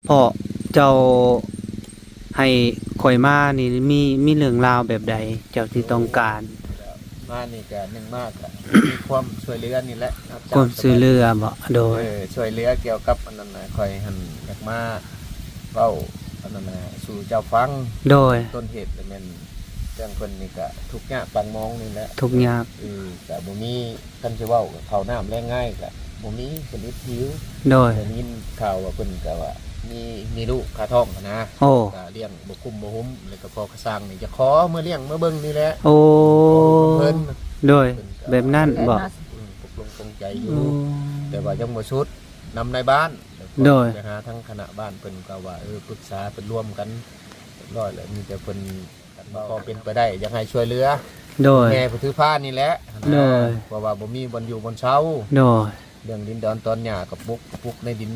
ເພາະເຈົ້າໃຫ້ຂ້ອຍມານີ້ ມີ ມີເລື່ອງລາວແບບໃດ ເຈົ້າທີ່ຕ້ອງການ? ມານີ້ກະ ໜຶ່ງມາກະມີຄວາມຊ່ວຍເຫຼືອນີ້ແຫຼະ ຄວາມຊ່ວຍເຫຼືອບໍ? ໂດຍ ເອີ ຊ່ວຍເຫຼືອກ່ຽວກັບອັນນັ້ນນະ ຂ້ອຍຫັ້ນຢາກມາເວົ້າອັນນັ້ນນະສູ່ເຈົ້າຟັງ. ໂດຍ ຕົ້ນເຫດລະແມ່ນເລື່ອງເພິ່ນນີ້ກະທຸກຍາກປາງມອງນີ້ແຫຼະ ທຸກຍາກ ເອີ ກະບໍ່ມີ ຄັນຊິເວົ້າເຂົ້ານ້ຳແລງງ່າຍກະບໍ່ມີ ເພິ່ນອຶດຫິວ. ໂດຍ ໄດ້ຍິນຂ່າວວ່າເພິ່ນກະວ່າມີ ມີລູກຄາທ້ອງຫັ້ນນະ. ໂອ້ ກະລ້ຽງບໍ່ກຸ້ມບໍ່ຫຸ້ມ ແລ້ວກະພໍ່ກະຊ່າງນີ້ຈະຂໍເມືອລ້ຽງເມືອເບິ່ງນີ້ແຫຼະ. ໂອ້ ເພິ່ນ ໂດຍ ເພິ່ນກະ ແບບນັ້ນບໍ? ອືມ ຕົກລົງປົງໃຈຢູ່ ໂອ້ ແຕ່ວ່າຍັງບໍ່ສຸດນຳນາຍບ້ານ. ໂດຍ ໄປຫາທາງຄະນະບ້ານ ເພິ່ນກະວ່າ ເອີ ປຶກສາເພິ່ນລວມກັນຮຽບຮ້ອຍແລ້ວ ມີແຕ່ເພິ່ນ ຄັນວ່າພໍເປັນໄປໄດ້ ຢາກໃຫ້ຊ່ວຍເຫຼືອ ໂດຍ ແມ່ຜູ້ຖືພານີ້ແຫຼະ. ໂດຍ ເພາະວ່າບໍ່ມີບ່ອນຢູ່ບ່ອນເຊົາ. ໂດຍ ເລື່ອງດິນດອນຕອນຫຍ້າກະປຸກ ປຸກໃນດິນ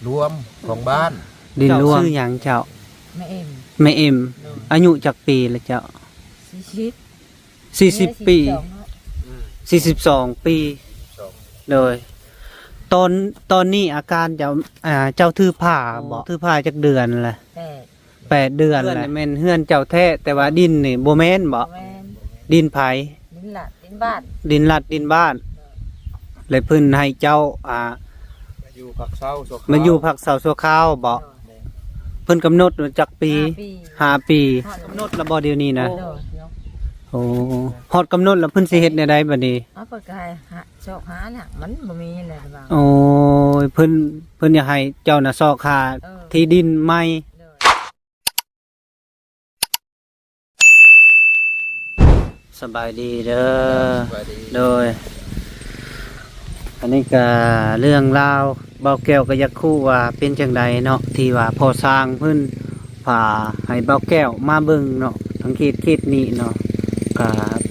ລວມຂອງບ້ານ. ດິນລວມ ເຈົ້າຊື່ຫຍັງເຈົ້າ? ແມ່ເອັມ ແມ່ເອັມ. ໂດຍ ອາຍຸຈັກປີລະເຈົ້າ? ສີ່ສິບ ສີ່ສິບປີ ສີ່ສິບສອງ ສີ່ສິບສອງປີ. ໂດຍ ຕອນ ຕອນນີ້ອາການເຈົ້າ ອ່າ ເຈົ້າຖືພາບໍ? ຖືພາຈັກເດືອນລະ? ແປດ ແປດເດືອນແລ້ວ. ແມ່ນເຮືອນເຈົ້າແທ້ ແຕ່ວ່າດິນນີ້ບໍ່ແມ່ນບໍ? ບໍ່ແມ່ນ. ດິນໃຜ? ດິນລັດ ດິນບ້ານ ດິນລັດ ດິນບ້ານ. ແລະເພິ່ນໃຫ້ເຈົ້າ ອ່າ ມາຢູ່ພັກເຊົາຊົ່ວຄາວ ມາຢູ່ພັກເຊົາຊົ່ວຄາວບໍ? ໂດຍ ເພິ່ນກຳນົດວ່າຈັກປີ? ຫ້າປີ ຫ້າປີ. ຮອດ ກຳນົດລະບໍດຽວນີ້ນະ? ໂດຍ ໂອ້ ຮອດກຳນົດລະເພິ່ນຊິເຮັດແນວໃດບາດນີ້? ເອົາ ເພິ່ນກະໃຫ້ ຊອກຫານະ ມັນບໍ່ມີແລ້ວ. ໂອ້ຍ ເພິ່ນ ເພິ່ນຢາກໃຫ້ເຈົ້ານະຊອກຫາ ເອີ ທີ່ດິນໃໝ່. ໂດຍ ສະບາຍດີເດີ. ສະບາຍດີ. ໂດຍ ອັນນີ້ກະເລື່ອງລາວ ບ່າວແກ້ວກະຢາກຮູ້ວ່າເປັນຈັ່ງໃດເນາະ ທີ່ວ່າພໍ່ຊ່າງເພິ່ນພາໃຫ້ບ່າວແກ້ວມາເບິ່ງເນາະ ທາງເຂດ ເຂດນີ້ເນາະ ກະ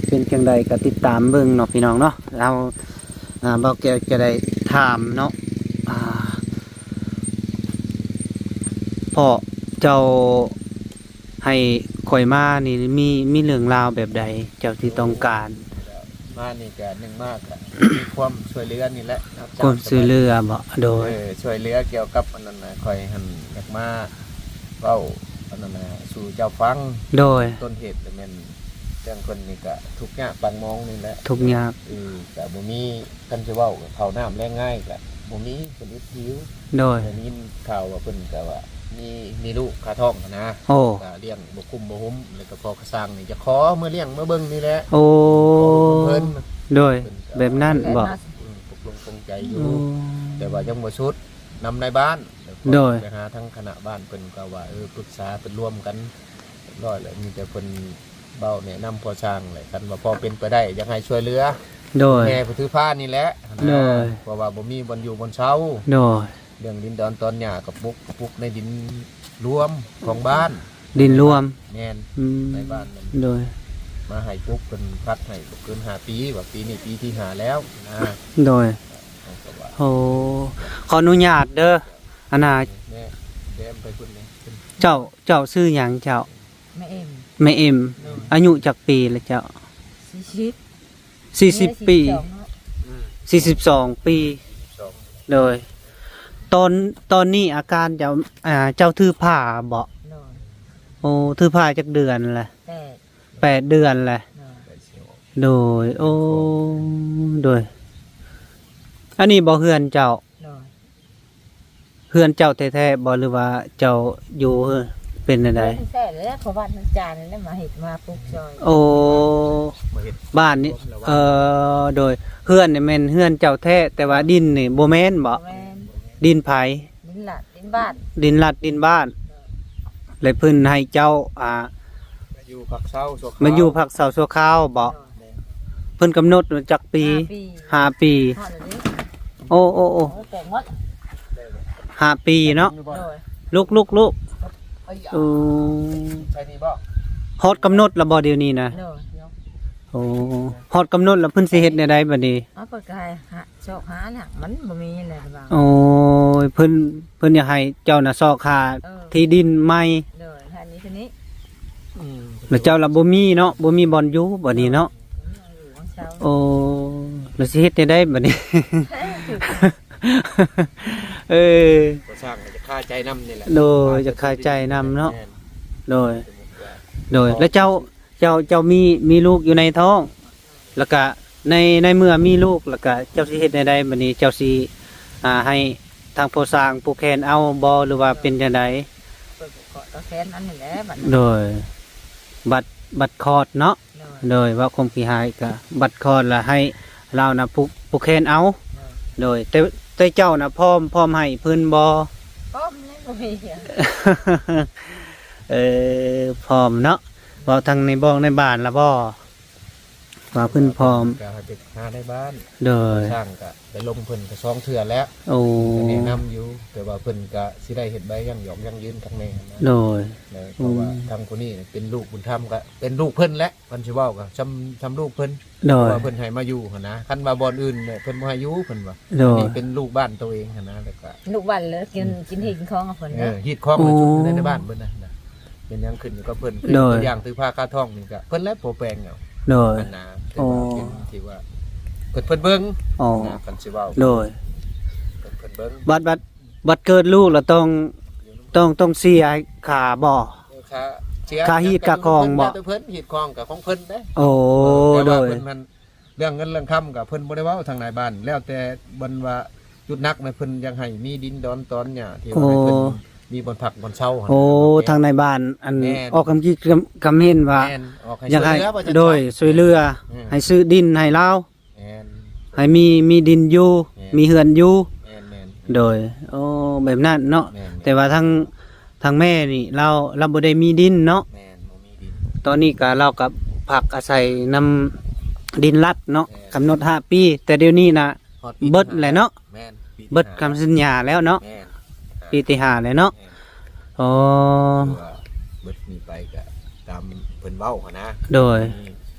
ເປັນຈັ່ງໃດກະຕິດຕາມເບິ່ງເນາະ ພີ່ນ້ອງເນາະ. ລາວ ອ່າ ບ່າວແກ້ວຈະໄດ້ຖາມເນາະ ອ່າ ເພາະເຈົ້າໃຫ້ຂ້ອຍມານີ້ ມີ ມີເລື່ອງລາວແບບໃດ ເຈົ້າທີ່ຕ້ອງການ? ມານີ້ກະ ໜຶ່ງມາກະມີຄວາມຊ່ວຍເຫຼືອນີ້ແຫຼະ ຄວາມຊ່ວຍເຫຼືອບໍ? ໂດຍ ເອີ ຊ່ວຍເຫຼືອກ່ຽວກັບອັນນັ້ນນະ ຂ້ອຍຫັ້ນຢາກມາເວົ້າອັນນັ້ນນະສູ່ເຈົ້າຟັງ. ໂດຍ ຕົ້ນເຫດລະແມ່ນ ເລື່ອງເພິ່ນນີ້ກະທຸກຍາກປາງມອງນີ້ແຫຼະ ທຸກຍາກ ເອີ ກະບໍ່ມີ ຄັນຊິເວົ້າເຂົ້ານ້ຳແລງງ່າຍກະບໍ່ມີ ເພິ່ນອຶດຫິວ. ໂດຍ ໄດ້ຍິນຂ່າວວ່າເພິ່ນກະວ່າມີ ມີລູກຄາທ້ອງຫັ້ນນະ. ໂອ້ ກະລ້ຽງບໍ່ກຸ້ມບໍ່ຫຸ້ມ ແລ້ວກະພໍ່ກະຊ່າງນີ້ຈະຂໍເມືອລ້ຽງເມືອເບິ່ງນີ້ແຫຼະ. ໂອ້ ເພິ່ນ ໂດຍ ເພິ່ນກະ ແບບນັ້ນບໍ? ອືມ ຕົກລົງປົງໃຈຢູ່ ໂອ້ ແຕ່ວ່າຍັງບໍ່ສຸດນຳນາຍບ້ານ. ໂດຍ ໄປຫາທາງຄະນະບ້ານ ເພິ່ນກະວ່າ ເອີ ປຶກສາເພິ່ນລວມກັນຮຽບຮ້ອຍແລ້ວ ມີແຕ່ເພິ່ນ ເວົ້າແນະນຳພໍ່ຊ່າງແຫຼະ ຄັນວ່າພໍເປັນໄປໄດ້ ຢາກໃຫ້ຊ່ວຍເຫຼືອ ໂດຍ ແມ່ຜູ້ຖືພານີ້ແຫຼະ. ໂດຍ ເພາະວ່າບໍ່ມີບ່ອນຢູ່ບ່ອນເຊົາ. ໂດຍ ເລື່ອງດິນດອນຕອນຫຍ້າກະປຸກ ປຸກໃນດິນລວມຂອງບ້ານ. ດິນລວມ? ແມ່ນ ອືມ ໃນບ້ານນັ້ນ. ໂດຍ ມາໃຫ້ປຸກ ເພິ່ນພັດໃຫ້ບໍ່ເກີນຫ້າປີ ວ່າປີນີ້ປີທີຫ້າແລ້ວນະ. ໂດຍ ເຮົາກະວ່າ ໂອ້ ຂໍອະນຸຍາດເດີ ອັນນ່າ ແມ່ ແມ່ໄປພຸ້ນແມ່ ເຈົ້າ ເຈົ້າຊື່ຫຍັງເຈົ້າ? ແມ່ເອັມ ແມ່ເອັມ. ໂດຍ ອາຍຸຈັກປີລະເຈົ້າ? ສີ່ສິບ ສີ່ສິບປີ ສີ່ສິບສອງ ເນາະ ສີ່ສິບສອງປີ. ໂດຍ ຕອນ ຕອນນີ້ອາການເຈົ້າ ອ່າ ເຈົ້າຖືພາບໍ? ໂດຍ ໂອ້ ຖືພາຈັກເດືອນລະ? ແປດ ແປດເດືອນລະ. ໂດຍ ໂດຍ ໂອ້ ໂດຍ ອັນນີ້ບໍເຮືອນເຈົ້າ? ໂດຍ ເຮືອນເຈົ້າແທ້ໆບໍ ຫຼືວ່າເຈົ້າຢູ່ເປັນແນວໃດ? ເຮືອນແທ້ແຫຼະ ເພາະບ້ານມັນຈານແຫຼະ ມາເຮັດມາປຸກຊ່ອຍ. ໂອ້ ມາເຮັດ ບ້ານນີ້ ເອີ ໂດຍ ເຮືອນນີ້ແມ່ນເຮືອນເຈົ້າແທ້ ແຕ່ວ່າດິນນີ້ບໍ່ແມ່ນບໍ? ບໍ່ແມ່ນ ດິນໃຜ? ດິນລັດ ດິນບ້ານ ດິນລັດ ດິນບ້ານ. ແລະເພິ່ນໃຫ້ເຈົ້າ ອ່າ ມາຢູ່ພັກເຊົາຊົ່ວຄາວ ມາຢູ່ພັກເຊົາຊົ່ວຄາວບໍ? ໂດຍ ເພິ່ນກຳນົດວ່າຈັກປີ? ຫ້າປີ ຫ້າປີ. ຮອດແລ້ວເດ້ ໂອ້ ໂອ້ ໂອ້ ໂອ້ ແຕກໝົດ ຫ້າປີເນາະ. ໂດຍ ລຸກ ລຸກ ລຸກ ເອີ ໃສ່ນີ້ບໍ? ຮອດກຳນົດລະບໍດຽວນີ້ນະ? ໂດຍ ໂອ້ ຮອດກຳນົດລະເພິ່ນຊິເຮັດແນວໃດບາດນີ້? ເອົາ ເພິ່ນກະໃຫ້ ຊອກຫານະ ມັນບໍ່ມີແລ້ວ. ໂອ້ຍ ເພິ່ນ ເພິ່ນຢາກໃຫ້ເຈົ້ານະຊອກຫາ ເອີ ທີ່ດິນໃໝ່. ໂດຍ ອັນນີ້ ໂຕນີ້ ອືມ ແລ້ວເຈົ້າລະບໍ່ມີເນາະ ບໍ່ມີບ່ອນຢູ່ບາດນີ້ເນາະ. ໂອ້ ແລ້ວຊິເຮັດແນວໃດບາດນີ້? ເອີ ກໍ່ສ້າງກະຈະ ຄາໃຈນຳນີ້ແຫຼະ ໂດຍ ຢາກຄາໃຈນຳເນາະ ແມ່ນ ໂດຍ ສົມມຸດວ່າ ໂດຍ ແລ້ວເຈົ້າ ເຈົ້າ ເຈົ້າມີ ມີລູກຢູ່ໃນທ້ອງ ແລ້ວກະໃນ ໃນເມື່ອມີລູກ ແລ້ວກະເຈົ້າຊິເຮັດແນວໃດບັດນີ້ ເຈົ້າຊິ ອ່າ ໃຫ້ທາງພໍ່ຊ່າງຜູກແຂນເອົາບໍ່ ຫຼືວ່າເປັນຈັ່ງໃດ? ເພິ່ນກໍຂອດຕໍ່ແຂນອັນນີ້ແຫຼະບັດນີ້ ໂດຍ ບັດ ບັດຄອດເນາະ ໂດຍ ໂດຍ ເວົ້າຄວາມຂີ້ຮ້າຍກະບັດຄອດລະໃຫ້ລາວນະຜູກ ຜູກແຂນເອົາ ໂດຍ ໂດຍ ແຕ່ ແຕ່ເຈົ້ານະພ້ອມ ພ້ອມໃຫ້ເພິ່ນບໍ່? ພ້ອມແລ້ວ ບໍ່ມີຫຍັງ ເອີ ພ້ອມເນາະ ເວົ້າທາງໃນບ້ອງໃນບ້ານລະບໍ່? ວ່າເພິ່ນພ້ອມ ກໍໃຫ້ໄປຫາໃນບ້ານ ໂດຍ ຊ່າງກໍໄປລົມເພິ່ນກໍສອງເທື່ອແລ້ວ ໂອ້ ກໍແນະນຳຢູ່ ແຕ່ວ່າເພິ່ນກໍຊິໄດ້ເຮັດໃບຢັ້ງຍອກຢັ້ງຢືນຄັກແນ່ນະ ໂດຍ ເນາະ ເພາະວ່າ ອືມ ທາງຜູ້ນີ້ເປັນລູກບຸນທຳ ກໍເປັນລູກເພິ່ນແຫຼະ ຄັນຊິເວົ້າກໍຊ່ຳ ຊ່ຳລູກເພິ່ນ ໂດຍ ເພາະວ່າເພິ່ນໃຫ້ມາຢູ່ຫັ້ນນະ ຄັນວ່າບ່ອນອື່ນເພິ່ນບໍ່ໃຫ້ຢູ່ ເພິ່ນວ່າ ໂດຍ ອັນນີ້ເປັນລູກບ້ານໂຕເອງຫັ້ນນະ ແລ້ວກໍ ລູກບ້ານເລີຍ ກິນ ອືມ ກິນຮີດຄອງເພິ່ນ ເອີ ນະ ຮີດຄອງ ໂອ້ ໃນ ໃນ ໃນບ້ານເພິ່ນນະ ເປັນຫຍັງຂຶ້ນຢູ່ກັບເພິ່ນ ຄື ໂດຍ ຕົວຢ່າງຖືພາຄາທ້ອງນີ້ກໍເພິ່ນແຫຼະຜູ້ແປງເອົາ ໂດຍ ອັນນະ ໂອ້ ຖືວ່າເປັນທີ່ວ່າເພິ່ນ ເພິ່ນເບິ່ງ ອໍ ນະ ຄັນຊິເວົ້າ ໂດຍ ເພິ່ນ ເພິ່ນເບິ່ງ ບັດ ບັດ ບັດເກີດລູກແລ້ວຕ້ອງ ຕ້ອງ ຕ້ອງເສຍຄ່າບໍ່? ເອີ ຄ່າເສຍ ຄ່າຮີດຄ່າຄອງບໍ່? ແລ້ວແຕ່ເພິ່ນ ຮີດຄອງກໍຂອງເພິ່ນເດ້ ໂອ້ ແຕ່ວ່າ ໂດຍ ເພິ່ນຫັ້ນ ເລື່ອງເງິນເລື່ອງຄຳກໍເພິ່ນບໍ່ໄດ້ເວົ້າທາງນາຍບ້ານ ແລ້ວແຕ່ເພິ່ນວ່າ ຈຸດໜັກນະ ເພິ່ນຢາກໃຫ້ມີດິນດອນຕອນຫຍ້າທີ່ວ່າໃຫ້ເພິ່ນ ໂອ້ ມີບ່ອນພັກບ່ອນເຊົາຫັ້ນນະ ໂອ້ ແມ່ນ ທາງນາຍບ້ານ ອັນ ແມ່ນ ອອກຄຳຄິດຄຳ ຄຳເຫັນວ່າ ແມ່ນ ອອກໃຫ້ ຢາກໃຫ້ ຊ່ວຍເຫຼືອວ່າຊັ້ນ ໂດຍ ເນາະ ຊ່ວຍເຫຼືອ ເອີ ໃຫ້ຊື້ດິນໃຫ້ລາວ ແມ່ນ ໃຫ້ມີ ມີດິນຢູ່ ແມ່ນ ມີເຮືອນຢູ່ ແມ່ນໆ ໂດຍ ໂອ້ ແບບນັ້ນເນາະ ແມ່ນໆ ແຕ່ວ່າທາງ ທາງແມ່ນີ້ລາວ ລາວບໍ່ໄດ້ມີດິນເນາະ ແມ່ນ ບໍ່ມີດິນ ຕອນນີ້ກະລາວກະພັກອາໄສນຳດິນລັດເນາະ ແມ່ນ ກຳນົດຫ້າປີ ແຕ່ດຽວນີ້ນະ ຮອດປີ ເບິດແລ້ວເນາະ ຫ້າ ແມ່ນ ປີທີ ເບິດ ຫ້າ ຄຳສັນຍາແລ້ວເນາະ ແມ່ນ ປີທີຫ້າແລ້ວເນາະ ແມ່ນ ອໍ ຄືວ່າເບິດນີ້ໄປກະຕາມເພິ່ນເວົ້າຫັ້ນນະ ໂດຍ ມີ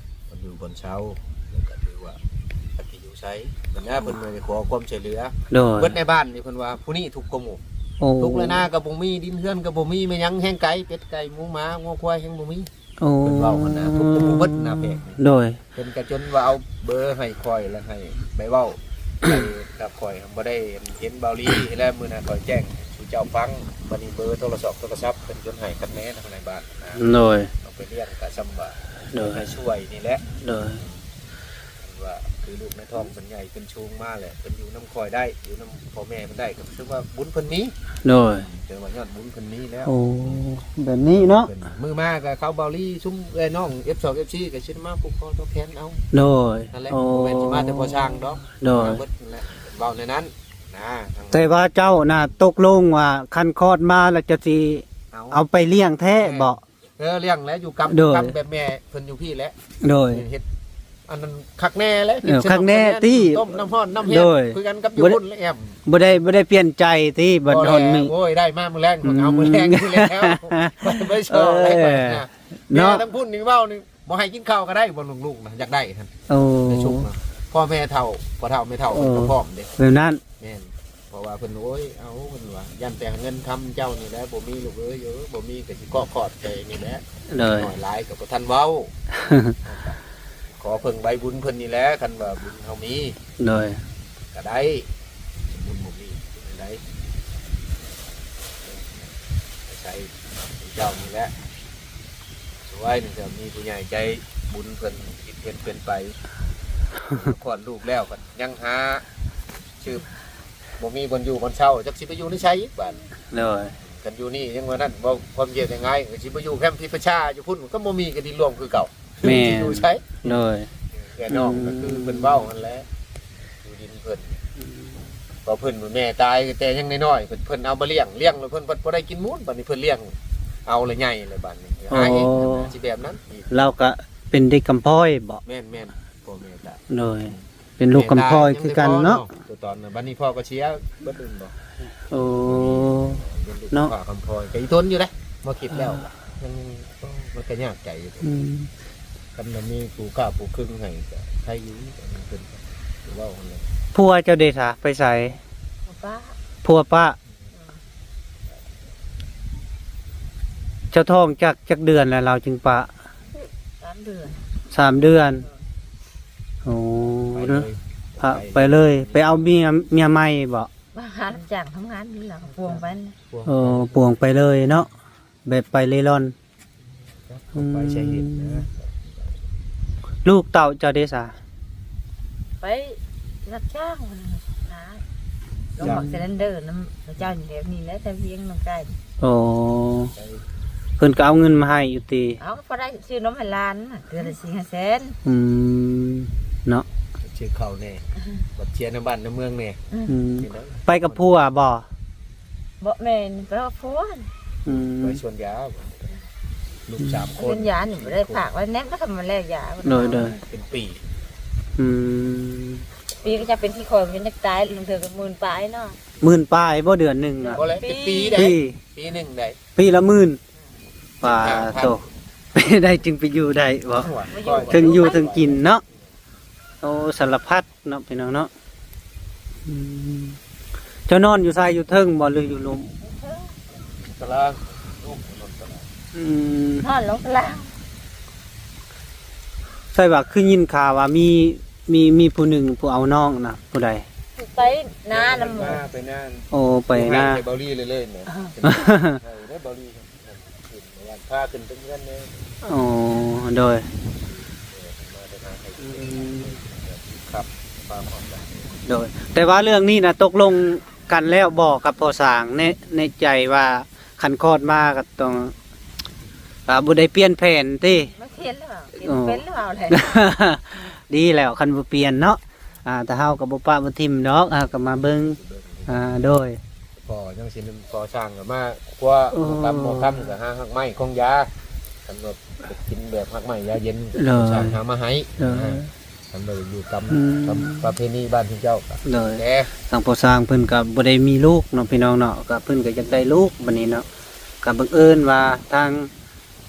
ບ່ອນຢູ່ບ່ອນເຊົາ ແລ້ວກະຖືວ່າຈັກຊິຢູ່ໃສ ບັນດາເພິ່ນມາຂໍຄວາມຊ່ວຍເຫຼືອ ໂດຍ ເບິດໃນບ້ານນີ້ເພິ່ນວ່າຜູ້ນີ້ທຸກກວ່າໝູ່ ໂອ້ ທຸກແລ້ວນາກໍບໍ່ມີ ດິນເຮືອນກໍບໍ່ມີ ແມ່ນຫຍັງແຮ່ງໄກ ເປັດໄກ່ໝູໝາງົວຄວາຍແຮ່ງບໍ່ມີ ໂອ້ ເພິ່ນເວົ້າຫັ້ນນະ ທຸກໝູ່ເບິດນະແພກນີ້ ໂດຍ ເພິ່ນກະຈົນວ່າເອົາເບີໃຫ້ຂ້ອຍ ແລ້ວໃຫ້ໄປເວົ້າ ໃຫ້ກັບຂ້ອຍ ບໍ່ໄດ້ເຫັນເບົາລີ ແລ້ວມື້ນັ້ນຂ້ອຍແຈ້ງສູ່ເຈົ້າຟັງ ບັດນີ້ເບີໂທລະສັບ ໂທລະສັບເພິ່ນຈົນໃຫ້ຄັກແນ່ນະ ໃນບ້ານນະ ໂດຍ ເອົາໄປລ້ຽງກະຊ່ຳວ່າ ໂດຍ ໃຫ້ຊ່ວຍນີ້ແຫຼະ ໂດຍ ເພິ່ນວ່າຄືລູກໃນທ້ອງເພິ່ນໃຫຍ່ຂຶ້ນສູງມາແຫຼະ ເພິ່ນຢູ່ນຳຂ້ອຍໄດ້ ຢູ່ນຳພໍ່ແມ່ເພິ່ນໄດ້ ກໍຖືວ່າບຸນເພິ່ນມີ ໂດຍ ຖືວ່າຍອດບຸນເພິ່ນມີແລ້ວ ໂອ້ ແບບນີ້ເນາະ ເພິ່ນ ມື້ມາກໍເຂົາເບົາລີ ຊຸມເອື້ອຍນ້ອງ ເອັຟສອງ ເອັຟສີ່ ກໍຊິມາຜູກຄໍຕໍ່ແຂນເອົາ ໂດຍ ນັ້ນແຫຼະ ໂອ້ ບໍ່ແມ່ນຊິມາແຕ່ພໍ່ຊ່າງດອກ ໂດຍ ມາເບິດນັ້ນແຫຼະ ເວົ້າແນວນັ້ນນະ ແຕ່ວ່າເຈົ້ານະຕົກລົງວ່າຄັນຄອດມາແລ້ວຈະຊິ ເອົາ ເອົາໄປລ້ຽງແທ້ ແມ່ນ ບໍ່? ເອີ ລ້ຽງແຫຼະ ຢູ່ກຳ ໂດຍ ຢູ່ກຳແບບແມ່ເພິ່ນຢູ່ພີ້ແຫຼະ ໂດຍ ເຮັດອັນນັ້ນຄັກແນ່ແຫຼະ ເອີ ຄັກແນ່ຕິ ຕົ້ມນ້ຳຮ້ອນນ້ຳແຮງ ໂດຍ ຄືກັນກັບຢູ່ພຸ້ນແຫຼະ ແອມ ບໍ່ໄດ້ ບໍ່ໄດ້ປ່ຽນໃຈຕິ ບັດ ບໍ່ແລ້ວ ໂອ້ຍ ໄດ້ມາມື້ແລງ ອືມ ເອົາມື້ແລງຢູ່ແລ້ວ ໄປຊອກໄດ້ ເອີ ໄປນະ ເນາະ ແມ່ທາງພຸ້ນນີ້ເວົ້ານີ້ ບໍ່ໃຫ້ກິນເຂົ້າກໍໄດ້ ບໍ່ ລູກໆນະ ຢາກໄດ້ຫັ້ນ ໂອ້ ໄດ້ສຸກນະ ພໍ່ແມ່ເຖົ້າ ພໍ່ເຖົ້າແມ່ເຖົ້າ ເອີ ເພິ່ນກໍພ້ອມເດ້ ແບບນັ້ນ ແມ່ນ ເພາະວ່າເພິ່ນ ໂອ້ຍ ເອົາ ເພິ່ນວ່າ ຢ້ານແຕ່ເງິນຄຳເຈົ້ານີ້ແຫຼະ ບໍ່ມີລູກເອີຍ ເອີ ບໍ່ມີກໍຊິເຄາະຄອດໃສ່ນີ້ແຫຼະ ໂດຍ ໜ້ອຍຫຼາຍກໍບໍ່ທັນເວົ້າ ຂໍເພິ່ງໃບບຸນເພິ່ນນີ້ແຫຼະ ຄັນວ່າບຸນເຮົາມີ ໂດຍ ກໍໄດ້ ບຸນບໍ່ມີເປັນໃດ ອາໄສເຈົ້ານີ້ແຫຼະ ສວຍນີ້ກໍມີຜູ້ໃຫຍ່ໃຈບຸນເພິ່ນຄິດເຫັນເປັນໄປ ຄອດລູກແລ້ວກໍຍັງຫາ ຊື່ ບໍ່ມີບ່ອນຢູ່ບ່ອນເຊົາ ຈັກຊິໄປຢູ່ໃນໃສອີກບາດ ໂດຍ ຄັນຢູ່ນີ້ຍັງວ່ານັ້ນ ເວົ້າຄວາມຈະງ່າຍ ກໍຊິໄປຢູ່ແຄມພິພັດຊາຢູ່ພຸ້ນ ກໍບໍ່ມີ ກໍດິນລວມຄືເກົ່າ ແມ່ນ ຊິຢູ່ໃສ ໂດຍ ແຕ່ນ້ອງ ອືມ ກໍຄືເພິ່ນເວົ້າຫັ້ນແຫຼະ ຢູ່ດິນເພິ່ນ ອືມ ເພາະເພິ່ນແມ່ຕາຍແຕ່ຍັງນ້ອຍໆ ເພິ່ນ ເພິ່ນເອົາມາລ້ຽງ ລ້ຽງແລ້ວເພິ່ນບໍ່ໄດ້ກິນມູນ ບາດນີ້ເພິ່ນລ້ຽງເອົາແລ້ວໃຫຍ່ແລ້ວ ບາດນີ້ ໂອ້ ຫາເອງ ຊິແບບນັ້ນອີກ ລາວກໍເປັນເດັກກຳພ້ອຍບໍ? ແມ່ນໆ ພໍ່ແມ່ຕາຍ ໂດຍ ເປັນລູກກຳພ້ອຍຄືກັນເນາະ ແມ່ຕາຍຍັງໄດ້ພໍ່ເນາະ ຕົວຕອນນະ ບັດນີ້ພໍ່ກໍເສຍເບິດແມ່ນບໍ່? ໂອ້ ເປັນລູກ ເນາະ ກຳພ້ອຍ ກໍອີຕົນຢູ່ເດ້ ມາຄິດແລ້ວ ອ່າ ຍັງ ໂອ້ ມັນກໍຍາກໃຈຢູ່ ອືມ ຄັນວ່າມີຜູ້ຄ້າຜູ້ຄຶງໃຫ້ກໍໃຄຢູ່ ອັນນີ້ເພິ່ນກໍເວົ້າຫັ້ນແຫຼະ ຜົວເຈົ້າເດຊະ ໄປໃສ? ຜົວປະ ຜົວປະ ເຈົ້າທ້ອງຈັກ ຈັກເດືອນແລ້ວລາວຈຶ່ງປະ? ສາມເດືອນ ສາມເດືອນ ໂອ້ ໄປເລີຍ ພະ ໄປເລີຍ ໄປເລີຍ ໄປເອົາເມຍ ເມຍໃໝ່ບໍ? ບໍ່ ຈ້າງທຳງານນີ້ລະ ກະປ່ວງໄປ. ໂອ້ ປ່ວງໄປເລີຍເນາະ ແບບໄປເລ່ລ່ອນ. ໄປໃສເຫັນນະ. ອືມ ລູກເຕົ້າເຈົ້າເດສາ? ໄປຮັບຈ້າງ ຫາລົງບັກສະແລນເດີນຳເຈົ້ານີ້ແຫຼະ ນີ້ແຫຼະ ແຖວວຽງນ້ອງກາຍ. ໂອ້ ເພິ່ນກໍເອົາເງິນມາໃຫ້ຢູ່ຕິ? ເອົາ ກໍພໍໄດ້ຊື້ນົມໃຫ້ຫຼານ ເດືອນລະສີ່ຫ້າແສນ. ອືມ ເນາະ ຊື້ເຂົ້າແດ່ ບັດເສຍນຳບ້ານນຳເມືອງແດ່. ອືມ ອືມ ໄປກັບຜົວບໍ່? ບໍ່ແມ່ນ ໄປກັບຜົວ. ອືມ ໄປສວນຢາ ລູກສາມຄົນ ສວນຢານີ້ບໍ່ໄດ້ຝາກໄວ້ແນມ ກໍທຳມາແລ້ວຢາ. ໂດຍ ໂດຍ ເປັນປີ. ອືມ ປີກໍຈະເປັນທີ່ຂ້ອຍມັນຢາກຕາຍ ລາງເທື່ອກໍໝື່ນປາຍເນາະ. ໝື່ນປາຍບໍ່ເດືອນໜຶ່ງນະ? ບໍ່ແຫຼະ ເປັນປີໄດ໋. ປີ ປີໜຶ່ງໄດ໋ ປີລະໝື່ນ. ປາໂຕ ໄດ້ຈຶ່ງໄປຢູ່ໄດ້ບໍ່? ໂອ້ຍ ເຖິງຢູ່ເຖິງກິນເນາະ. ໂອ້ ສາລະພັດເນາະ ພີ່ນ້ອງເນາະ. ອືມ ເຈົ້ານອນຢູ່ໃສ? ຢູ່ເທິງບໍ່ ຫຼືຢູ່ລຸ່ມ? ຕາລາງ. ອືມ ນອນລົງຕາລາງ. ໃຊ່ວ່າຄືຍິນຂ່າວວ່າມີ ມີ ມີຜູ້ໜຶ່ງຜູ້ເອົານ້ອງນະ ຜູ້ໃດ? ໄປນານຳ ໄປນາ. ໂອ້ ໄປນາ ໄປເບົາລີເລີຍໆນະ. ເອີ ໄປເບົາລີ. ພາຂຶ້ນເທິງເຮືອນແດ່. ອໍ ໂດຍ ອືມ ໂດຍ ແຕ່ວ່າເລື່ອງນີ້ນະ ຕົກລົງກັນແລ້ວບໍ່ກັບພໍ່ຊ່າງ ໃນ ໃນໃຈວ່າຄັນຄອດມາກໍຕ້ອງ ອ່າ ບໍ່ໄດ້ປ່ຽນແຜນຕິ? ບໍ່ປ່ຽນແລ້ວ ປ່ຽນເປັນແລ້ວແຫຼະ. ອໍ ດີແລ້ວ ຄັນບໍ່ປ່ຽນເນາະ. ອ່າ ແຕ່ເຮົາກໍບໍ່ປະບໍ່ຖິ້ມດອກ ເຮົາກໍມາເບິ່ງ. ອ່າ ໂດຍ ພໍ່ຍັງຊິໜຶ່ງ ພໍ່ຊ່າງກໍມາຄົວ. ໂອ້ ໝໍຄຳ ໝໍຄຳກໍຫາຮາກໄມ້ຂອງຢາ ກຳນົດກິນແບບຮາກໄມ້ຢາເຢັນ. ໂດຍ ຊ່າງຫາມາໃຫ້. ໂດຍ ອ່າ ກຳນົດຢູ່ກຳ ອືມ ກຳປະເພນີບ້ານເຮົາເຈົ້າ. ໂດຍ ແຕ່ທາງພໍ່ຊ່າງເພິ່ນກໍບໍ່ໄດ້ມີລູກເນາະ ພີ່ນ້ອງເນາະ ກໍເພິ່ນກໍຢາກໄດ້ລູກບັດນີ້ເນາະ. ກໍບັງເອີນວ່າທາງ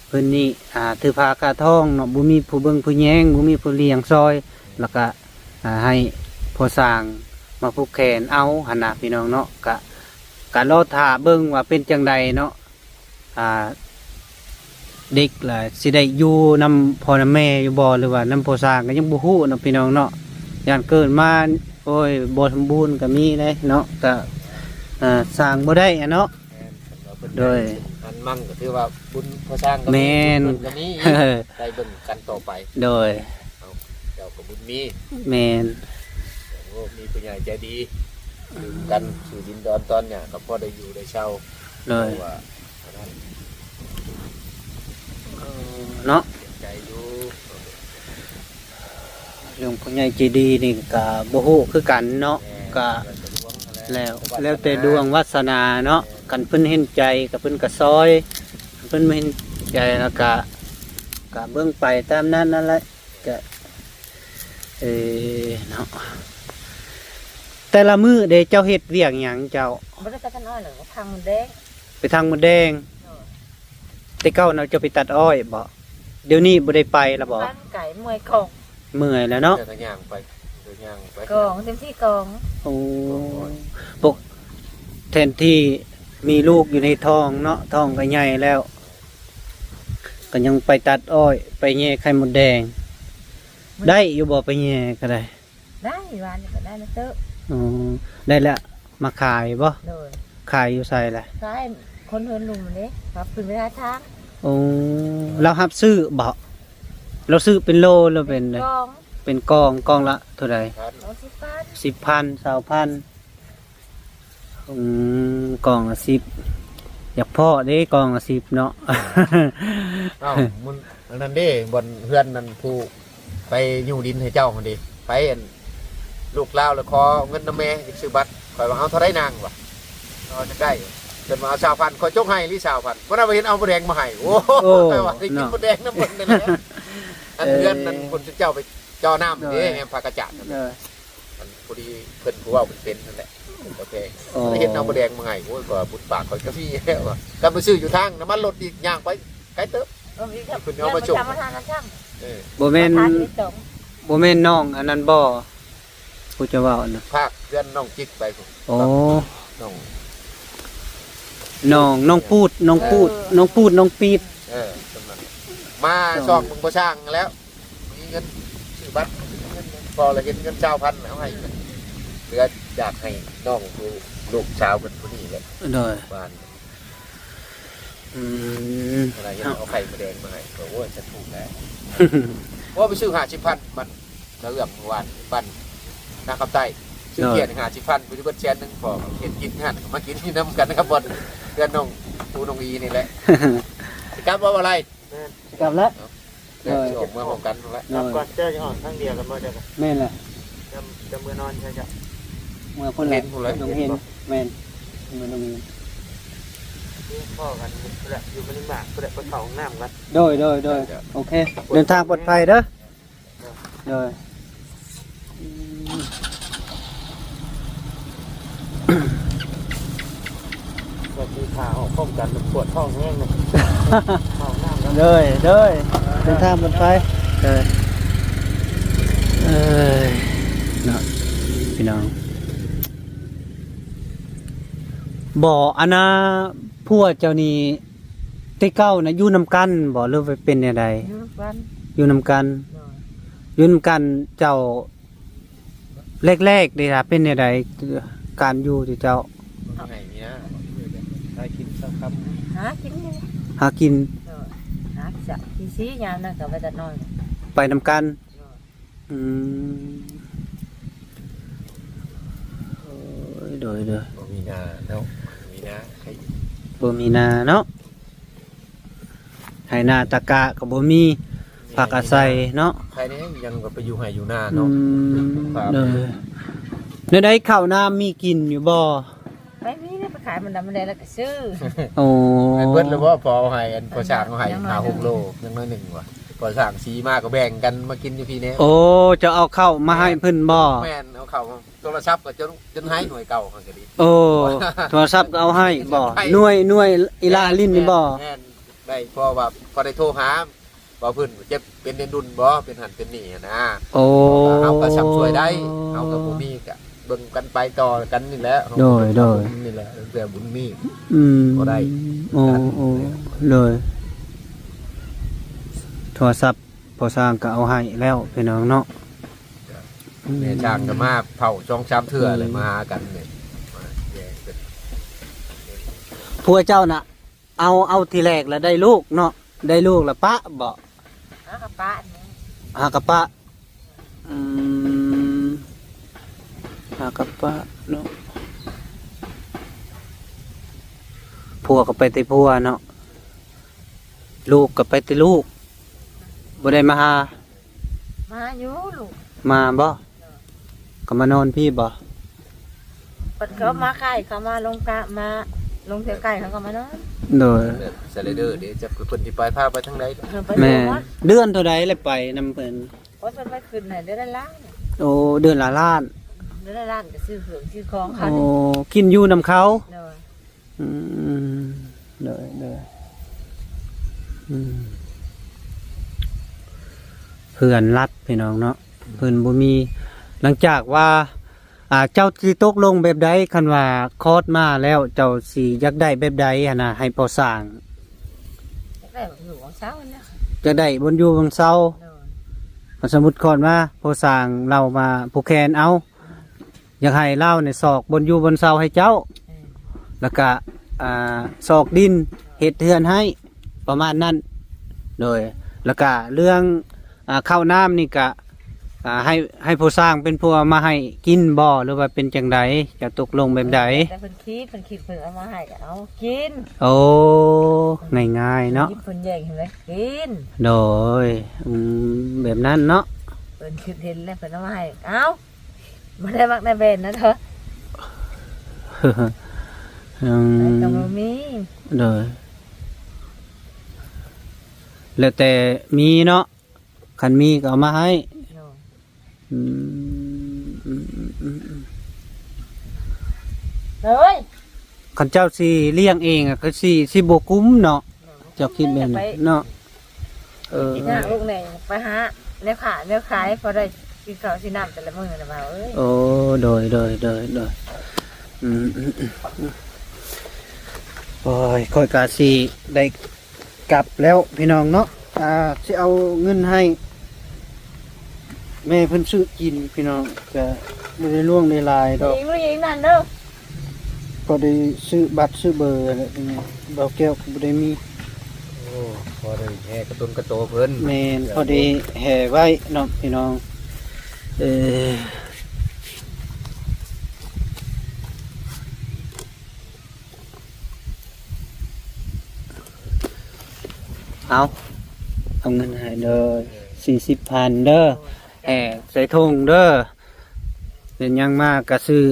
ເພິ່ນນີ້ ອ່າ ຖືພາຄາທ້ອງເນາະ ບໍ່ມີຜູ້ເບິ່ງຜູ້ແຍງ ບໍ່ມີຜູ້ລ້ຽງຊ່ອຍ ແລ້ວກະ ອ່າ ໃຫ້ພໍ່ຊ່າງມາຜູກແຂນເອົາຫັ້ນນະ ພີ່ນ້ອງເນາະ. ກະ ກະລໍຖ້າເບິ່ງວ່າເປັນຈັ່ງໃດເນາະ ອ່າ ເດັກລະຊິໄດ້ຢູ່ນຳພໍ່ນຳແມ່ຢູ່ບໍ່ ຫຼືວ່ານຳພໍ່ຊ່າງ ກະຍັງບໍ່ຮູ້ເນາະ ພີ່ນ້ອງເນາະ. ຢ້ານເກີດມາ ໂອ້ຍ ບໍ່ສົມບູນກະມີເດ້ເນາະ ກະ ອ່າ ສ້າງບໍ່ໄດ້ອະເນາະ. ແມ່ນ ຄັນວ່າເພິ່ນ ໂດຍ ໄດ້ອັນມັງກໍຖືວ່າບຸນພໍ່ຊ່າງກໍມີ ແມ່ນ ບຸນເພິ່ນກໍມີ ໄດ້ເບິ່ງກັນຕໍ່ໄປ. ໂດຍ ເອົາ ເຈົ້າກໍບຸນມີ. ແມ່ນ ໂອ້ ມີຜູ້ໃຫຍ່ໃຈດີ ລືມກັນ ອືມ ສູ່ດິນດອນຕອນຫຍ້າກໍພໍໄດ້ຢູ່ໄດ້ເຊົ່າ. ໂດຍ ເພາະວ່າອັນນັ້ນ ເອີ ເນາະ ເປັນໃຈຢູ່. ເລື່ອງຜູ້ໃຫຍ່ໃຈດີນີ້ກະບໍ່ຮູ້ຄືກັນເນາະ. ແມ່ນ ກະ ແລ້ວ ແລ້ວແຕ່ດວງວາສະໜາເນາະ. ແມ່ນ ຄັນເພິ່ນເຫັນໃຈກະເພິ່ນກະຊ່ອຍ ຄັນເພິ່ນບໍ່ເຫັນໃຈລະກະ ກະເບິ່ງໄປຕາມນັ້ນນັ້ນແຫຼະ. ກະ ເອີ ເນາະ ແຕ່ລະມື້ເດ ເຈົ້າເຮັດວຽກຫຍັງເຈົ້າ? ບໍ່ໄດ້ໄປທາງອ້ອຍ ແລ້ວກໍທາງມົດແດງ. ໄປທາງມົດແດງ. ໂດຍ ແຕ່ເກົ່ານະເຈົ້າໄປຕັດອ້ອຍບໍ? ດຽວນີ້ບໍ່ໄດ້ໄປລະບໍ? ໄປໄກ ເມື່ອຍກອງ. ເມື່ອຍແລ້ວເນາະ. ເດີນຍ່າງໄປ ເດີນຍ່າງໄປ ກອງ ເຕັມທີ່ກອງ. ໂອ້ ກອງອ້ອຍ ປົກ ແທນທີ່ມີລູກຢູ່ໃນທ້ອງເນາະ ທ້ອງກໍໃຫຍ່ແລ້ວ ກໍຍັງໄປຕັດອ້ອຍ ໄປແຍ່ໄຂ່ມົດແດງ. ໄດ້ຢູ່ບໍ່ ໄປແຍ່ກໍໄດ້? ໄດ້ ວານນີ້ກໍໄດ້ມາເຕີບ. ອໍ ໄດ້ແລ້ວມາຂາຍບໍ? ໂດຍ ຂາຍຢູ່ໃສລະ? ຂາຍຄົນເຮືອນລຸ່ມເດ້ ເຂົາຂຶ້ນໄປຂາຍທາງ. ໂອ້ ລາວຮັບຊື້ບໍ? ລາວຊື້ເປັນໂລ ຫຼືເປັນໃດ? ເປັນກອງ ເປັນກອງ ກອງລະເທົ່າໃດ? ກອງສິບພັນ ສິບພັນ ຊາວພັນ. ອືມ ກອງລະສິບ ຢາກພໍ້ເດ້ ກອງລະສິບເນາະ. ເອົ້າ ມັນ ອັນນັ້ນເດ້ ບ່ອນເຮືອນນັ້ນ ຜູ້ໄປຍູ້ດິນໃຫ້ເຈົ້າຫັ້ນເດ້ ໄປ ອັນ ລູກລາວລະຂໍເງິນນຳແມ່ ຢາກຊື້ບັດ. ຂ້ອຍວ່າ ເອົາເທົ່າໃດນາງ ວ່າ ເອົາຈັກໄດ້ ເພິ່ນວ່າ ເອົາຊາວພັນ ຂ້ອຍຈົກໃຫ້ອີ່ຫຼີຊາວພັນ. ບໍ່ໄດ້ວ່າເຫັນເອົາໝາກແດງມາໃຫ້. ໂອ້ ໂອ້ ຂ້ອຍວ່າໄດ້ກິນໝາກແດງນຳເພິ່ນນັ້ນແຫຼະ. ອັນ ເອີ ເຮືອນນັ້ນ ເພິ່ນເຈົ້າໄປເຈາະນ້ຳເດ້ ແມ່ນພາກະຈາດນັ້ນ. ເອີ ອັນ ພໍດີເພິ່ນຜູ້ເວົ້າເປັນໆນັ້ນແຫຼະ ເພິ່ນກໍແພງ. ອໍ ເຫັນເອົາໝາກແດງມາໃຫ້ ໂອ້ຍ ກໍບຸນປາກຂ້ອຍກໍມີແລ້ວ ກໍໄປຊື້ຢູ່ທາງນ້ຳມັນລົດອີກ ຍ່າງໄປໄກເຕີບ. ເອີ ເພິ່ນເອົາມາສົ່ງ. ເອີ ບໍ່ແມ່ນ ບໍ່ແມ່ນນ້ອງອັນນັ້ນບໍ ຜູ້ເຈົ້າເວົ້ານະ? ພາກເຮືອນນ້ອງຈິກໄປພຸ້ນ. ອໍ ນ້ອງ ນ້ອງ ນ້ອງປູດ ນ້ອງປູດ ເອີ ນ້ອງປູດ ນ້ອງປີດ. ເອີ ມາຊອກເບິ່ງພໍ່ຊ່າງແລ້ວ. ມີເງິນຊື້ບັດ ພໍລະເຫັນເງິນຊາວພັນເອົາໃຫ້ ເຫຼືອຢາກໃຫ້ນ້ອງຜູ້ ລູກສາວເພິ່ນຜູ້ນີ້ແຫຼະ ໂດຍ ບ້ານ ອືມ ເວລາເຫັນເອົາໄຂ່ມະແດງມາໃຫ້ ກໍໂອ້ຍ ສາທຸແຫຼະ ໂອ້ ໄປຊື້ຫ້າສິບພັນ ມັນ ກະເອື້ອມເມື່ອວານບ້ານນາຄຳໃຕ້ ຊື້ ໂດຍ ເກຍໜຶ່ງຫ້າສິບພັນ ຜູ້ທີ່ເບິດແສນໜຶ່ງ ພໍເຮັດກິນຫັ້ນ ມາກິນຢູ່ນຳກັນກັບບ່ອນເຮືອນນ້ອງປູນ້ອງອີນີ້ແຫຼະ ຊິກັບບໍ່ ບໍ່ໄລ ແມ່ນ ຊິກັບແລ້ວ ເອີ ເຈົ້າຊິອອກເມືອພ້ອມກັນພຸ້ນແຫຼະ ໂດຍ ກັບກ່ອນ ເຈົ້າຊິອອກທາງດຽວກັນບໍ່ ເຈົ້າກໍ ແມ່ນແຫຼະ ຈະ ຈະເມືອນອນໃສເຈົ້າ ເມືອດົງເຫັນ ແມ່ນ ເມືອດົງເຫັນ ພໍ້ກັນພຸ້ນແຫຼະ ຢູ່ມະນິມາກພຸ້ນແຫຼະ ໄປເຂົ້າຫ້ອງນ້ຳກ່ອນ ໂດຍ ໂດຍ ໂດຍ ໂອເຄ ເດີນທາງປອດໄພເດີ. ໂດຍ ອືມ ວ່າຊິພາອອກພ້ອມກັນ ປວດທ້ອງແຮງເນາະ ເຂົ້າຫ້ອງນ້ຳກ່ອນ ໂດຍ ໂດຍ ເດີນທາງປອດໄພ ໂດຍ ເອີຍ ເນາະ ພີ່ນ້ອງ ບໍ່ ອັນນ່າ ຜົວເຈົ້ານີ້ ແຕ່ເກົ່ານະຢູ່ນຳກັນບໍ່ ຫຼືວ່າເປັນແນວໃດ? ຢູ່ນຳກັນ ຢູ່ນຳກັນ ໂດຍ ຢູ່ນຳກັນ ເຈົ້າ ແລກໆ ເດລະ ເປັນແນວໃດ ການຢູ່ທີ່ເຈົ້າ ໃຫ້ເມຍຫາກິນເຊົ້າຄ່ຳ ຫາກິນ ຫາກິນ ໂດຍ ຫາກິນ ຕີສີ່ຍາມນັ້ນກໍໄປແຕ່ນອນ ໄປນຳກັນ ໂດຍ ອືມ ໂອ້ຍ ໂດຍ ໂດຍ ບໍ່ມີນາເນາະ ມີນາໃຄ ບໍ່ມີນາເນາະ ໄຮ່ນາຕາກະກໍບໍ່ມີ ແມ່ນ ພັກອາໄສເນາະ ໃຄແດ່ ຍັງກໍໄປຢູ່ໄຮ່ຢູ່ນາເນາະ ອືມ ໂດຍ ແນວໃດເຂົ້ານ້ຳມີກິນຢູ່ບໍ່? ໄປມີແລ້ວ ໄປຂາຍມັນດຳມັນແດງແລ້ວກໍຊື້ ໂອ້ ໃຫ້ເບິດແລ້ວບໍ່? ພໍເອົາໃຫ້ອັນພໍ່ຊ່າງເອົາໃຫ້ ຍັງໜ້ອຍໜຶ່ງ ຫ້າຫົກໂລ ຍັງໜ້ອຍໜຶ່ງວ່າ ພໍ່ຊ່າງສີມາກໍແບ່ງກັນມາກິນຢູ່ພີ້ແດ່ ໂອ້ ເຈົ້າເອົາເຂົ້າມາໃຫ້ເພິ່ນບໍ່? ແມ່ນ ເອົາເຂົ້າ ໂທລະສັບກໍຈົນ ຈົນຫາຍໜ່ວຍເກົ່າຫັ້ນກໍດີ ໂອ້ ໂທລະສັບກໍເອົາໃຫ້ບໍ່? ໜ່ວຍ ໜ່ວຍອີຫຼ້າຫຼິ້ນນີ້ບໍ່? ແມ່ນ ໄດ້ ເພາະວ່າພໍໄດ້ໂທຫາ ວ່າເພິ່ນເຈັບເປັນເດນດຸນບໍ່ ເປັນຫັ້ນເປັນນີ້ຫັ້ນນະ ໂອ້ ເຮົາກໍຊ່ຳຊ່ວຍໄດ້ ເຮົາກໍບໍ່ມີກໍເບິ່ງກັນໄປຕໍ່ກັນນີ້ແຫຼະ ໂດຍ ໂດຍ ນີ້ແຫຼະ ແຕ່ບຸນມີ ອືມ ບໍ່ໄດ້ ໂອ້ ໂອ້ ໂດຍ ໂທລະສັບພໍ່ຊ່າງກໍເອົາໃຫ້ແລ້ວ ພີ່ນ້ອງເນາະ ແມ່ຊ່າງກໍມາເຝົ້າສອງສາມເທື່ອແລ້ວ ອືມ ມາຫາກັນນີ້ ຜົວເຈົ້ານະ ເອົາ ເອົາທີແລກລະໄດ້ລູກເນາະ ໄດ້ລູກລະປະບໍ? ຫາກະປະນີ້ ຫາກະປະ ອືມ ຫາກະປະເນາະ ຜົວກໍໄປແຕ່ຜົວເນາະ ລູກກໍໄປແຕ່ລູກ ບໍ່ໄດ້ມາຫາ? ມາຢູ່ລູກ ມາບໍ່? ກໍມານອນພີ້ບໍ່? ເພິ່ນເຂົາມາໃກ້ ເຂົາມາລົງກະ ມາລົງແຖວໃກ້ ເຂົາກໍມານອນ ໂດຍ ສະໄລເດີເດ້ ຈັກເພິ່ນຊິໄປ ພາໄປທາງໃດ ເອີ ໄປ ແມ່ນ ເດືອນເທົ່າໃດແລ້ວໄປນຳເພິ່ນ? ໂອ້ຍ ເພິ່ນໄປຂຶ້ນໃຫ້ເດືອນລະລ້ານ ໂອ້ ເດືອນລະລ້ານ ເດືອນລະລ້ານກໍຊື້ເຄື່ອງຊື້ຂອງເຂົາ ໂອ້ ກິນຢູ່ນຳເຂົາ ໂດຍ ອືມ ໂດຍ ໂດຍ ອືມ ເພື່ອນລັດ ພີ່ນ້ອງເນາະ ເພິ່ນບໍ່ມີ ຫຼັງຈາກວ່າ ອ່າ ເຈົ້າຊິຕົກລົງແບບໃດ? ຄັນວ່າຄອດມາແລ້ວ ເຈົ້າຊິຢາກໄດ້ແບບໃດຫັ້ນນະ ໃຫ້ພໍ່ສ້າງ? ຢາກໄດ້ບ່ອນຢູ່ບ່ອນເຊົາຫັ້ນນະ ຢາກໄດ້ບ່ອນຢູ່ບ່ອນເຊົາ ໂດຍ ຄັນສົມມຸດຄອດມາ ພໍ່ສ້າງລາວມາຜູກແຂນເອົາ ຢາກໃຫ້ລາວນີ້ຊອກບ່ອນຢູ່ບ່ອນເຊົາໃຫ້ເຈົ້າ ແມ່ນ ແລ້ວກະ ອ່າ ຊອກດິນເຮັດເຮືອນໃຫ້ ປະມານນັ້ນ ໂດຍ ແລ້ວກະເລື່ອງ ອ່າ ເຂົ້ານ້ຳນີ້ກະ ອ່າ ໃຫ້ ໃຫ້ຜູ້ສ້າງເປັນຜູ້ເອົາມາໃຫ້ກິນບໍ່ ຫຼືວ່າເປັນຈັ່ງໃດ? ຈະຕົກລົງແບບໃດ? ແຕ່ເພິ່ນຄິດ ເພິ່ນຄິດ ເພິ່ນເອົາມາໃຫ້ກໍເອົາກິນ ໂອ້ ງ່າຍໆເນາະ ເພິ່ນແຍ່ງໃຫ້ແມ່ກິນ ໂດຍ ອືມ ແບບນັ້ນເນາະ ເພິ່ນຄິດເຫັນແລ້ວເພິ່ນເອົາມາໃຫ້ ເອົ້າ ບໍ່ໄດ້ມັກໄດ້ແບນນະເຖາະ ອືມ ກໍບໍ່ມີ ໂດຍ ແລ້ວແຕ່ມີເນາະ ຄັນມີກໍເອົາມາໃຫ້ ໂດຍ ອືມ ອືມ ອືມ ອືມ ເອີຍ ຄັນເຈົ້າຊິລ້ຽງເອງກໍຊິ ຊິບໍ່ກຸ້ມເນາະ ໂດຍ ເຈົ້າຄິດແບບນັ້ນເນາະ ເອີ ກິນຍາກລູກແດ່ ໄປຫາແນວຄ້າແນວຂາຍ ພໍໄດ້ກິນເຂົ້າກິນນ້ຳແຕ່ລະມື້ນະບ່າວເອີຍ ໂອ້ ໂດຍ ໂດຍ ໂດຍ ໂດຍ ອືມ ອືມ ອືມ ໂອ້ຍ ຂ້ອຍກະຊິໄດ້ກັບແລ້ວພີ່ນ້ອງເນາະ ອ່າ ຊິເອົາເງິນໃຫ້ແມ່ເພິ່ນຊື້ກິນພີ່ນ້ອງ ກະບໍ່ໄດ້ຫຼວງໄດ້ຫຼາຍດອກ ອີງ ອີງນັ້ນເດີ ພໍໄດ້ຊື້ບັດຊື້ເບີແຫຼະ ເບົາແກ້ວກໍບໍ່ໄດ້ມີ. ໂອ້ ພໍໄດ້ແຫ່ກະຕົນກະໂຕເພິ່ນ. ແມ່ນ ພໍໄດ້ແຫ່ໄວ້ເນາະພີ່ນ້ອງ. ເອີ ເອົາ ເອົາເງິນໃຫ້ເດີ ສີ່ສິບພັນເດີ ແຫ່ໃສ່ຖົງເດີ. ເປັນຫຍັງມາກະຊື້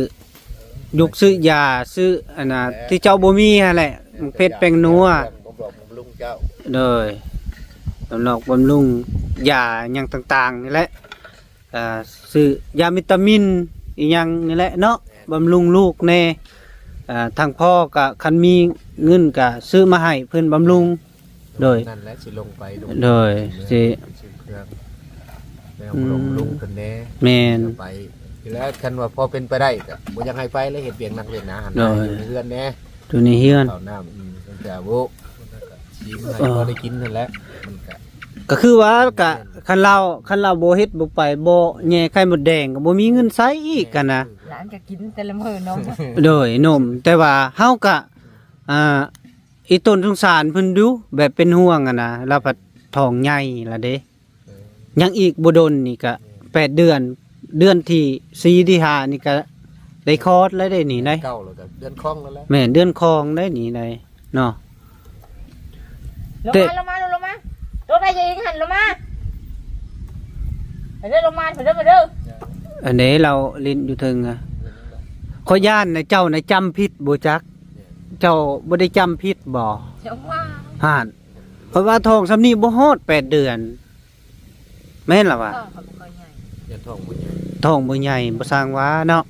ຍຸກຊື້ຢາ ຊື້ອັນນ່າ ແມ່ນ ທີ່ເຈົ້າບໍ່ມີຫັ້ນແຫຼະ ແມ່ນ ໝາກເຜັດແປ້ງນົວ ບຳລຸງເຈົ້າ ໂດຍ ບຳລຸງ ບຳລຸງຢາຫຍັງຕ່າງໆນີ້ແຫຼະ ອ່າ ຊື້ຢາວິຕາມິນອີ່ຫຍັງນີ້ແຫຼະເນາະ ແມ່ນ ບຳລຸງລູກແດ່. ອ່າ ທາງພໍ່ກະຄັນມີເງິນກະຊື້ມາໃຫ້ເພິ່ນບຳລຸງ. ໂດຍ ນັ້ນແຫຼະ ຊິລົງໄປ ໂດຍ ຊິຊື້ເຄື່ອງ ແນວ ອືມ ບຳລຸງເພິ່ນແດ່. ແມ່ນ ໄປ ແລ້ວຄັນວ່າພໍເປັນໄປໄດ້ກໍບໍ່ຢາກໃຫ້ໄປແລ້ວ ເຮັດວຽກໜັກວຽກໜາຫັ້ນນະ ຢູ່ໃນເຮືອນແດ່ ຢູ່ໃນເຮືອນ ເຂົ້ານ້ຳ ອືມ ຕັ້ງແຕ່ໂວະ ຊິມໃຫ້ ເອີ ພໍໄດ້ກິນຫັ້ນແຫຼະ. ມັນກໍ ກໍຄືວ່າ ແມ່ນ ກະຄັນລາວ ຄັນລາວບໍ່ເຮັດບໍ່ໄປ ບໍ່ແຍ່ໄຂ່ມົດແດງ ກໍບໍ່ມີເງິນໃຊ້ອີກຫັ້ນນະ. ຫຼານກໍກິນແຕ່ລະມື້ນົມ ໂດຍ ນົມ ແຕ່ວ່າເຮົາກະ ອ່າ ອີ່ຕົນສົງສານເພິ່ນຢູ່ ແບບເປັນຫ່ວງຫັ້ນນະ ລາວພັດທ້ອງໃຫຍ່ລະເດ້. ເອີ ຍັງອີກບໍ່ດົນນີ້ກະ ແມ່ນ ແປດເດືອນ ເດືອນທີສີ່ທີຫ້ານີ້ກະໄດ້ຄອດແລ້ວເດ້ນີ້ໄດ໋. ເກົ້າແລ້ວກະເດືອນຄອງແລ້ວແຫຼະ. ແມ່ນ ເດືອນຄອງໄດ໋ນີ້ໄດ໋ເນາະ. ລົງມາ ລົງມາ ລົງມາ ລົງໄດ້ອີງຫັ້ນ ລົງມາ ໄປເດີ ລົງມາ ໄປເດີ ໄປເດີ. ອັນນີ້ລາວຫຼິ້ນຢູ່ເທິງອະ ຂ້ອຍຢ້ານນະ ເຈົ້ານະຈຳຜິດບໍ່ຈັກ ເຈົ້າບໍ່ໄດ້ຈຳຜິດບໍ່? ເຈົ້າວ່າ ຫັ້ນ ເພາະວ່າທ້ອງຊ່ຳນີ້ບໍ່ຮອດແປດເດືອນ ແມ່ນລະວະ? ທ້ອງກໍບໍ່ຄ່ອຍໃຫຍ່ ຍັງທ້ອງບໍ່ໃຫຍ່ ທ້ອງບໍ່ໃຫຍ່ ບໍ່ຊ່າງວ່າເນາະ.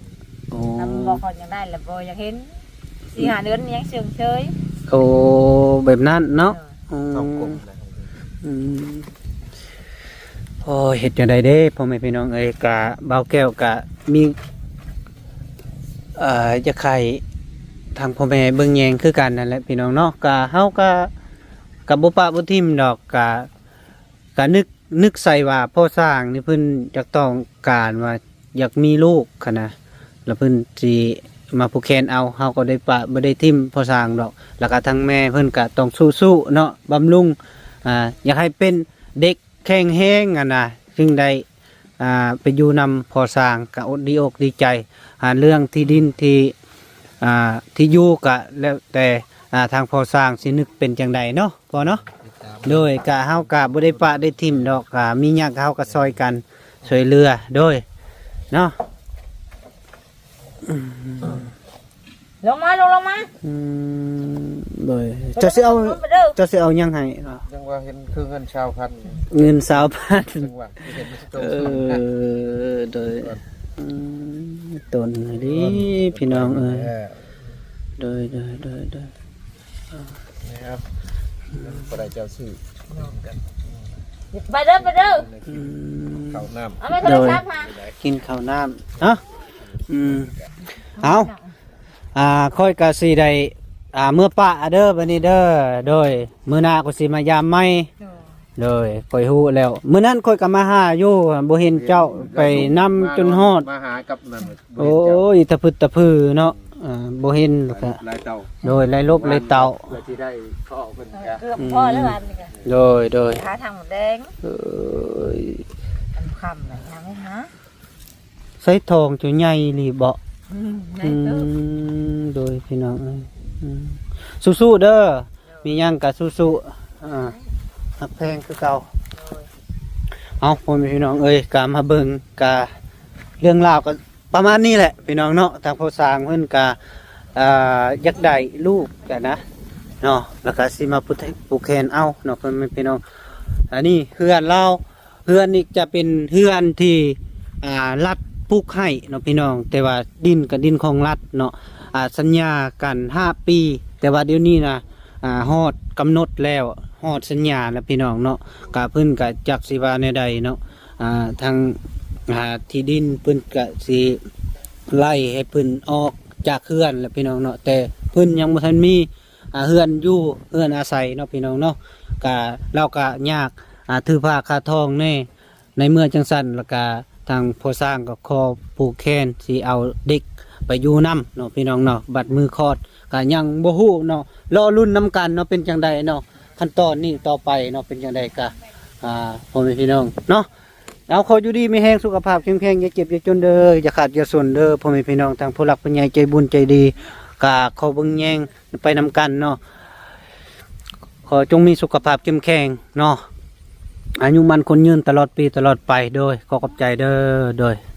ໂອ້ ຖ້າມັນບໍ່ຄ່ອຍຢາກໄດ້ລະບໍ່ຢາກເຫັນ ສີ່ຫ້າເດືອນຍັງເຊີງເຊີຍ. ໂອ້ ແບບນັ້ນເນາະ. ເອີ ອືມ ທ້ອງກົມນະ ອືມ. ໂອ້ຍ ເຮັດຈັ່ງໃດເດ້ ພໍ່ແມ່ພີ່ນ້ອງເອີຍ ກະບ່າວແກ້ວກະມີ ເອີ ຢາກໃຫ້ທາງພໍ່ແມ່ເບິ່ງແຍງຄືກັນນັ້ນແຫຼະພີ່ນ້ອງເນາະ. ກະເຮົາກະ ກະບໍ່ປະບໍ່ຖິ້ມດອກ ກະ ກະນຶກ ນຶກໃສ່ວ່າພໍ່ຊ່າງນີ້ເພິ່ນຢາກຕ້ອງການວ່າຢາກມີລູກຫັ້ນນະ ລະເພິ່ນຊິມາຜູກແຂນເອົາ ເຮົາກໍໄດ້ປະ ບໍ່ໄດ້ຖິ້ມພໍ່ຊ່າງດອກ. ລະກະທາງແມ່ເພິ່ນກະຕ້ອງສູ້ໆເນາະ ບຳລຸງ ອ່າ ຢາກໃຫ້ເປັນເດັກ ແຂງແຮງຫັ້ນນະ ຈຶ່ງໄດ້ ອ່າ ໄປຢູ່ນຳພໍ່ຊ່າງ ກະອົດດີອົກດີໃຈ. ອ່າ ເລື່ອງທີ່ດິນທີ່ ອ່າ ທີ່ຢູ່ກະແລ້ວແຕ່ ອ່າ ທາງພໍ່ຊ່າງຊິນຶກເປັນຈັ່ງໃດເນາະ ພໍ່ເນາະ. ໂດຍ ກະເຮົາກະບໍ່ໄດ້ປະໄດ້ຖິ້ມດອກ ກະມີຫຍັງເຮົາກະຊ່ອຍກັນຊ່ວຍເຫຼືອ ໂດຍ ເນາະ. ອືມ ລົງມາ ລົງ ລົງມາ. ອືມ ໂດຍ ເຈົ້າຊິເອົາ ລົງມາເດີ ເຈົ້າຊິເອົາຫຍັງໃຫ້? ຍັງວ່າເຫັນຄືເງິນຊາວພັນ ເງິນຊາວພັນ ຈັ່ງວ່າເຫັນໂຕ ເອີ ໂດຍ ອືມ ຕົນນີ້ພີ່ນ້ອງເອີຍ. ໂດຍ ໂດຍ ໂດຍ ໂດຍ ນີ້ຄັບ ບໍ່ໄດ້ເຈົ້າຊື້ກັນ ໄປເດີ ໄປເດີ. ອືມ ເຂົ້ານ້ຳ ເອົາມາໂທລະສັບຫາ ໂດຍ ກິນເຂົ້ານ້ຳເນາະ. ອືມ ເອົາ ອ່າ ຂ້ອຍກະຊິໄດ້ ອ່າ ເມືອປະເດີ ບາດນີ້ເດີ. ໂດຍ ມື້ໜ້າຂ້ອຍຊິມາຢາມໃໝ່. ໂດຍ ໂດຍ ຂ້ອຍຮູ້ແລ້ວ ມື້ນັ້ນຂ້ອຍກະມາຫາຢູ່ ບໍ່ເຫັນເຈົ້າໄປນຳຈົນຮອດ ມາຫາກັບນັ້ນ ໂອ້ຍ ຕະພຶດຕະພືເນາະ. ອ່າ ບໍ່ເຫັນແລ້ວກະ ຫຼາຍເຕົາ ໂດຍ ຫຼາຍລົບຫຼາຍເຕົາ ເພື່ອຊິໄດ້ພໍເພິ່ນກະ ເກືອບພໍແລ້ວ ອືມ ບາດນີ້ກະ ໂດຍ ໂດຍ ຫາທາງໝົດແດງ ເອີຍ ຄ່ຳໆແລ້ວຫາ. ໃສ່ທ້ອງເຈົ້າໃຫຍ່ອີ່ຫຼີເບາະ? ອືມ ໃຫຍ່ເຕີບ. ອືມ ໂດຍ ພີ່ນ້ອງເອີຍ ອືມ ສູ້ໆເດີ ມີຫຍັງກະສູ້ໆ ອ່າ ຮັກແພງຄືເກົ່າ. ໂດຍ ເອົາ ພໍ່ແມ່ພີ່ນ້ອງເອີຍ ກະມາເບິ່ງ ກະເລື່ອງລາວກະປະມານນີ້ແຫຼະ ພີ່ນ້ອງເນາະ. ທາງພໍ່ຊ່າງເພິ່ນກະ ອ່າ ຢາກໄດ້ລູກກະນະເນາະ ລະກະຊິມາຜູກແຂນເອົາເນາະ ພໍ່ແມ່ພີ່ນ້ອງ. ອັນນີ້ເຮືອນລາວ ເຮືອນນີ້ຈະເປັນເຮືອນທີ່ ອ່າ ລັດປຸກໃຫ້ເນາະພີ່ນ້ອງ ແຕ່ວ່າດິນກະດິນຂອງລັດເນາະ. ອ່າ ສັນຍາກັນຫ້າປີ ແຕ່ວ່າດຽວນີ້ນະ ອ່າ ຮອດກຳນົດແລ້ວ ຮອດສັນຍາແລ້ວພີ່ນ້ອງເນາະ. ກະເພິ່ນກະຈັກຊິວ່າແນວໃດເນາະ ອ່າ ທາງ ອ່າ ທີ່ດິນເພິ່ນກະຊິໄລ່ໃຫ້ເພິ່ນອອກຈາກເຮືອນແລ້ວພີ່ນ້ອງເນາະ ແຕ່ເພິ່ນຍັງບໍ່ທັນມີ ອ່າ ເຮືອນຢູ່ ເຮືອນອາໄສເນາະ ພີ່ນ້ອງເນາະ. ກະ ລາວກະຍາກ ອ່າ ຖືພາຄາທອງແດ່ ໃນເມື່ອຈັ່ງຊັ້ນ ລະກະທາງພໍ່ຊ່າງກໍຂໍຜູກແຂນ ຊິເອົາເດັກ ໄປຢູ່ນຳເນາະ ພີ່ນ້ອງເນາະ. ບັດມືຄອດກະຍັງບໍ່ຮູ້ເນາະ ລໍລຸ້ນນຳກັນເນາະ ເປັນຈັ່ງໃດເນາະ ຂັ້ນຕອນນີ້ຕໍ່ໄປເນາະ ເປັນຈັ່ງໃດກະ ອ່າ ພໍ່ແມ່ພີ່ນ້ອງເນາະ. ເອົາ ຂໍຢູ່ດີມີແຮງ ສຸຂະພາບເຂັ້ມແຂງ ຢ່າເຈັບຢ່າຈົນເດີ ຢ່າຂາດຢ່າສົນເດີ ພໍ່ແມ່ພີ່ນ້ອງ ທັງຜູ້ຫຼັກຜູ້ໃຫຍ່ໃຈບຸນໃຈດີ ກະຂໍເບິ່ງແຍງໄປນຳກັນເນາະ. ຂໍຈົ່ງມີສຸຂະພາບເຂັ້ມແຂງເນາະ ອາຍຸໝັ້ນຄົນຍືນ ຕະຫຼອດປີຕະຫຼອດໄປ. ໂດຍ ຂໍຂອບໃຈເດີ ໂດຍ.